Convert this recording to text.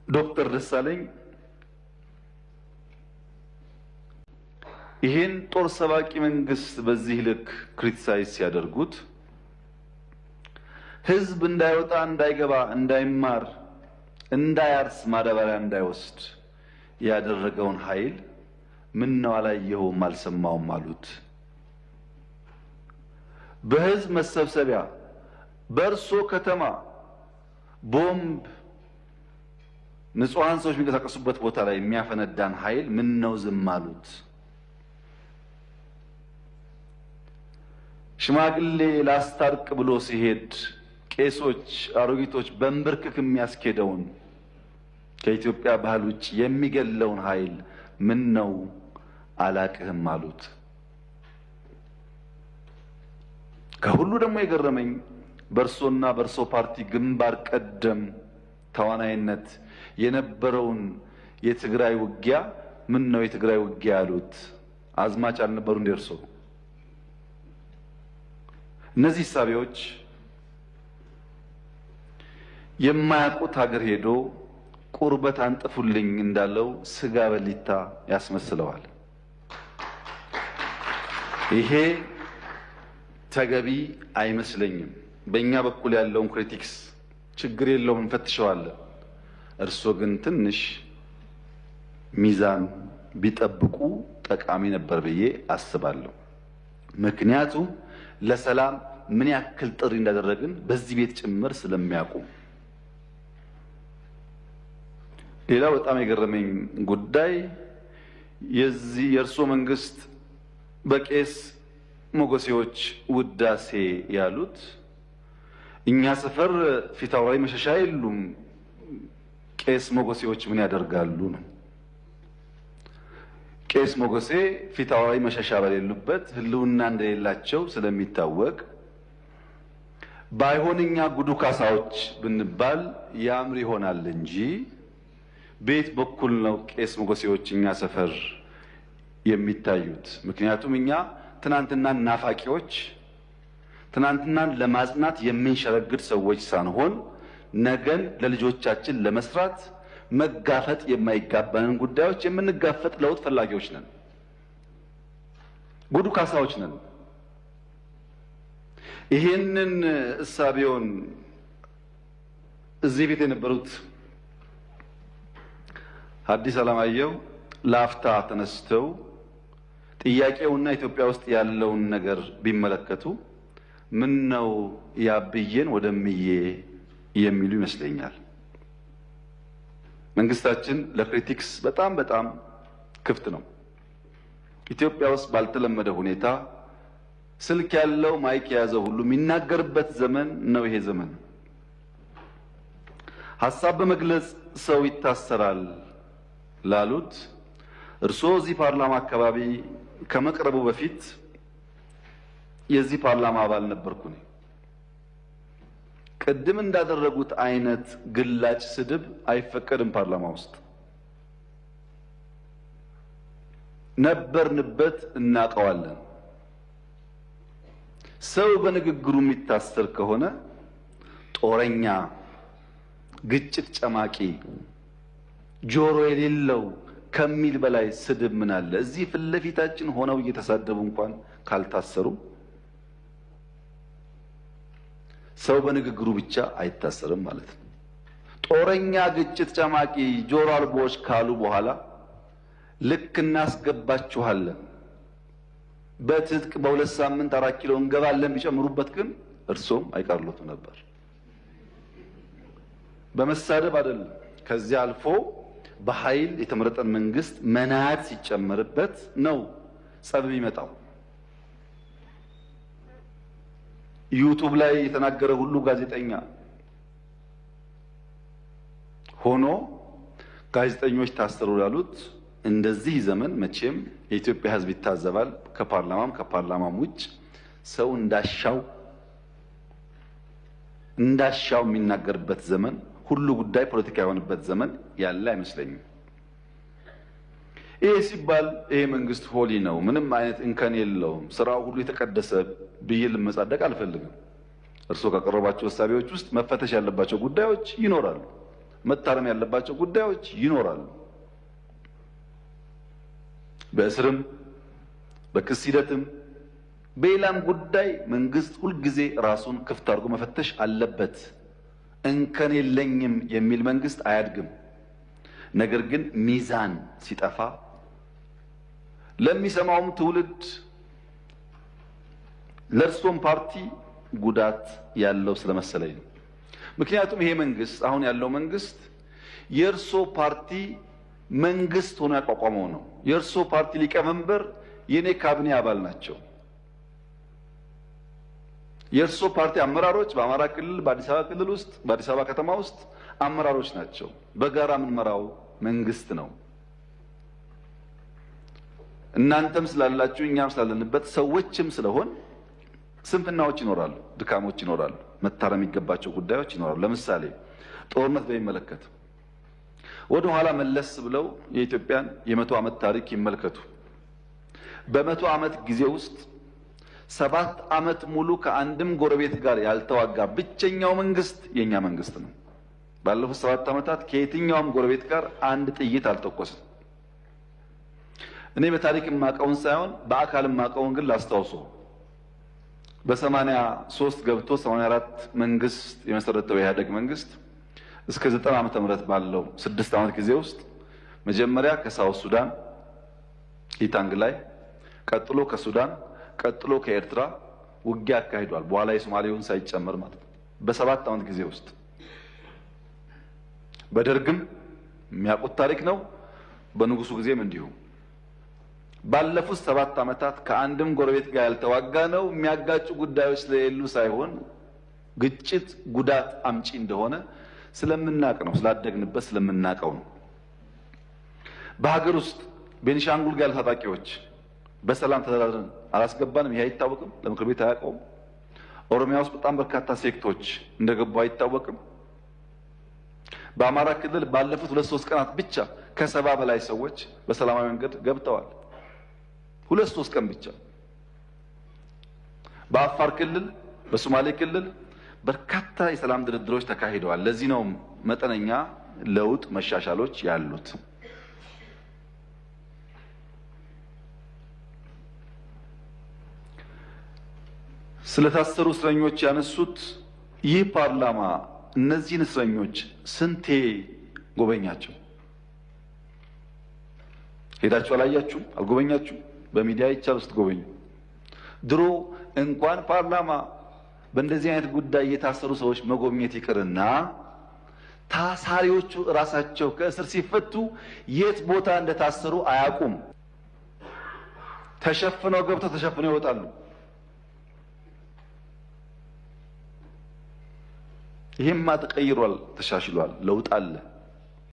ዶክተር ደሳለኝ ይሄን ጦር ሰባቂ መንግስት በዚህ ልክ criticize ሲያደርጉት ህዝብ እንዳይወጣ፣ እንዳይገባ፣ እንዳይማር፣ እንዳያርስ፣ ማዳበሪያ እንዳይወስድ ያደረገውን ኃይል ምን ነው አላየኸውም አልሰማውም አሉት። በህዝብ መሰብሰቢያ በእርሶ ከተማ ቦምብ ንጹሐን ሰዎች የሚንቀሳቀሱበት ቦታ ላይ የሚያፈነዳን ኃይል ምን ነው ዝም አሉት? ሽማግሌ ላስታርቅ ብሎ ሲሄድ ቄሶች፣ አሮጊቶች በእንብርክክ የሚያስኬደውን ከኢትዮጵያ ባህል ውጭ የሚገለውን ኃይል ምን ነው አላቅህም አሉት? ከሁሉ ደግሞ የገረመኝ በእርሶና በእርሶ ፓርቲ ግንባር ቀደም ተዋናይነት የነበረውን የትግራይ ውጊያ ምን ነው የትግራይ ውጊያ ያሉት? አዝማች አልነበሩ እንደ እርሶ? እነዚህ ሳቢዎች የማያውቁት ሀገር ሄዶ ቁርበት አንጥፉልኝ እንዳለው ስጋ በሊታ ያስመስለዋል። ይሄ ተገቢ አይመስለኝም። በእኛ በኩል ያለውን critics ችግር የለውም እንፈትሸዋለን። እርሶ ግን ትንሽ ሚዛን ቢጠብቁ ጠቃሚ ነበር ብዬ አስባለሁ። ምክንያቱም ለሰላም ምን ያክል ጥሪ እንዳደረግን በዚህ ቤት ጭምር ስለሚያውቁ። ሌላው በጣም የገረመኝ ጉዳይ የዚህ የእርሶ መንግስት በቄስ ሞገሴዎች ውዳሴ ያሉት እኛ ሰፈር ፊታውራሪ መሸሻ የሉም፣ ቄስ ሞገሴዎች ምን ያደርጋሉ ነው። ቄስ ሞገሴ ፊታውራሪ መሸሻ በሌሉበት ሕልውና እንደሌላቸው ስለሚታወቅ ባይሆን እኛ ጉዱ ካሳዎች ብንባል ያምር ይሆናል እንጂ ቤት በኩል ነው ቄስ ሞገሴዎች እኛ ሰፈር የሚታዩት። ምክንያቱም እኛ ትናንትናን ናፋቂዎች፣ ትናንትናን ለማጽናት የምንሸረግድ ሰዎች ሳንሆን ነገን ለልጆቻችን ለመስራት መጋፈጥ የማይጋባንን ጉዳዮች የምንጋፈጥ ለውጥ ፈላጊዎች ነን። ጉዱ ካሳዎች ነን። ይሄንን እሳቤውን እዚህ ቤት የነበሩት ሐዲስ ዓለማየሁ ላፍታ ተነስተው ጥያቄውና ኢትዮጵያ ውስጥ ያለውን ነገር ቢመለከቱ ምን ነው ያብዬን ወደምዬ የሚሉ ይመስለኛል። መንግስታችን ለክሪቲክስ በጣም በጣም ክፍት ነው። ኢትዮጵያ ውስጥ ባልተለመደ ሁኔታ ስልክ ያለው ማይክ የያዘው ሁሉ የሚናገርበት ዘመን ነው ይሄ ዘመን። ሐሳብ በመግለጽ ሰው ይታሰራል ላሉት እርሶ እዚህ ፓርላማ አካባቢ ከመቅረቡ በፊት የዚህ ፓርላማ አባል ነበርኩ እኔ። ቅድም እንዳደረጉት አይነት ግላጭ ስድብ አይፈቀድም ፓርላማ ውስጥ። ነበርንበት፣ እናውቀዋለን። ሰው በንግግሩ የሚታሰር ከሆነ ጦረኛ፣ ግጭት ጨማቂ፣ ጆሮ የሌለው ከሚል በላይ ስድብ ምን አለ? እዚህ ፊት ለፊታችን ሆነው እየተሳደቡ እንኳን ካልታሰሩ ሰው በንግግሩ ብቻ አይታሰርም ማለት ነው። ጦረኛ፣ ግጭት ጨማቂ፣ ጆሮ አልቦዎች ካሉ በኋላ ልክ እናስገባችኋለን በትጥቅ በ2 ሳምንት 4 ኪሎ እንገባለን ቢጨምሩበት ግን እርሶም አይቀርሎትም ነበር። በመሳደብ አይደለም፣ ከዚያ አልፎ በኃይል የተመረጠን መንግስት መናድ ሲጨመርበት ነው ጸብ የሚመጣው። ዩቱብ ላይ የተናገረ ሁሉ ጋዜጠኛ ሆኖ ጋዜጠኞች ታሰሩ ላሉት እንደዚህ ዘመን መቼም የኢትዮጵያ ሕዝብ ይታዘባል። ከፓርላማም ከፓርላማም ውጭ ሰው እንዳሻው እንዳሻው የሚናገርበት ዘመን፣ ሁሉ ጉዳይ ፖለቲካ የሆነበት ዘመን ያለ አይመስለኝም። ይሄ ሲባል ይሄ መንግስት ሆሊ ነው፣ ምንም አይነት እንከን የለውም፣ ስራው ሁሉ የተቀደሰ ብዬ ልመጻደቅ አልፈልግም። እርስዎ ካቀረቧቸው እሳቤዎች ውስጥ መፈተሽ ያለባቸው ጉዳዮች ይኖራሉ። መታረም ያለባቸው ጉዳዮች ይኖራሉ። በእስርም በክስ ሂደትም በሌላም ጉዳይ መንግስት ሁልጊዜ ራሱን ክፍት አድርጎ መፈተሽ አለበት። እንከን የለኝም የሚል መንግስት አያድግም። ነገር ግን ሚዛን ሲጠፋ ለሚሰማውም ትውልድ ለእርሶም ፓርቲ ጉዳት ያለው ስለመሰለኝ ነው። ምክንያቱም ይሄ መንግስት አሁን ያለው መንግስት የእርሶ ፓርቲ መንግስት ሆኖ ያቋቋመው ነው። የእርሶ ፓርቲ ሊቀመንበር የኔ ካቢኔ አባል ናቸው። የእርሶ ፓርቲ አመራሮች በአማራ ክልል፣ በአዲስ አበባ ክልል ውስጥ፣ በአዲስ አበባ ከተማ ውስጥ አመራሮች ናቸው። በጋራ የምንመራው መንግስት ነው። እናንተም ስላላችሁ እኛም ስላለንበት ሰዎችም ስለሆን ስንፍናዎች ይኖራሉ፣ ድካሞች ይኖራሉ፣ መታረም የሚገባቸው ጉዳዮች ይኖራሉ። ለምሳሌ ጦርነት በሚመለከት ወደ ኋላ መለስ ብለው የኢትዮጵያን የ100 ዓመት ታሪክ ይመልከቱ። በ100 ዓመት ጊዜ ውስጥ 7 ዓመት ሙሉ ከአንድም ጎረቤት ጋር ያልተዋጋ ብቸኛው መንግስት የኛ መንግስት ነው። ባለፉት 7 ዓመታት ከየትኛውም ጎረቤት ጋር አንድ ጥይት አልተኮስም። እኔ በታሪክ የማውቀውን ሳይሆን በአካል የማውቀውን ግን ላስታውሶ። በ83 ገብቶ 84 መንግስት የመሰረተው የኢህአዴግ መንግስት እስከ 90 ዓመተ ምህረት ባለው 6 ዓመት ጊዜ ውስጥ መጀመሪያ ከሳውዝ ሱዳን ኢታንግ ላይ፣ ቀጥሎ ከሱዳን፣ ቀጥሎ ከኤርትራ ውጊያ አካሂዷል። በኋላ የሶማሌውን ሳይጨመር ማለት ነው። በ7 ዓመት ጊዜ ውስጥ በደርግም የሚያውቁት ታሪክ ነው። በንጉሱ ጊዜም እንዲሁ። ባለፉት 7 ዓመታት ከአንድም ጎረቤት ጋር ያልተዋጋ ነው የሚያጋጩ ጉዳዮች ስለሌሉ ሳይሆን ግጭት ጉዳት አምጪ እንደሆነ ስለምናቅ ነው፣ ስላደግንበት ስለምናቀው ነው። በሀገር ውስጥ ቤኒሻንጉል ጋር ታጣቂዎች በሰላም ተደራድረን አላስገባንም። ይሄ አይታወቅም፣ ለምክር ቤት አያውቀውም። ኦሮሚያ ውስጥ በጣም በርካታ sect ኦች እንደገቡ አይታወቅም። በአማራ ክልል ባለፉት 2-3 ቀናት ብቻ ከ70 በላይ ሰዎች በሰላማዊ መንገድ ገብተዋል። 2-3 ቀን ብቻ። በአፋር ክልል፣ በሶማሌ ክልል በርካታ የሰላም ድርድሮች ተካሂደዋል። ለዚህ ነው መጠነኛ ለውጥ መሻሻሎች ያሉት። ስለታሰሩ እስረኞች ያነሱት ይህ ፓርላማ እነዚህን እስረኞች ስንቴ ጎበኛቸው? ሄዳችሁ አላያችሁም? አልጎበኛችሁም? በሚዲያ ይቻል ስትጎበኙ። ድሮ እንኳን ፓርላማ በእንደዚህ አይነት ጉዳይ የታሰሩ ሰዎች መጎብኘት ይቅርና ታሳሪዎቹ ራሳቸው ከእስር ሲፈቱ የት ቦታ እንደታሰሩ አያውቁም። ተሸፍነው ገብተው ተሸፍነው ይወጣሉ። ይሄማ ተቀይሯል፣ ተሻሽሏል፣ ለውጥ አለ።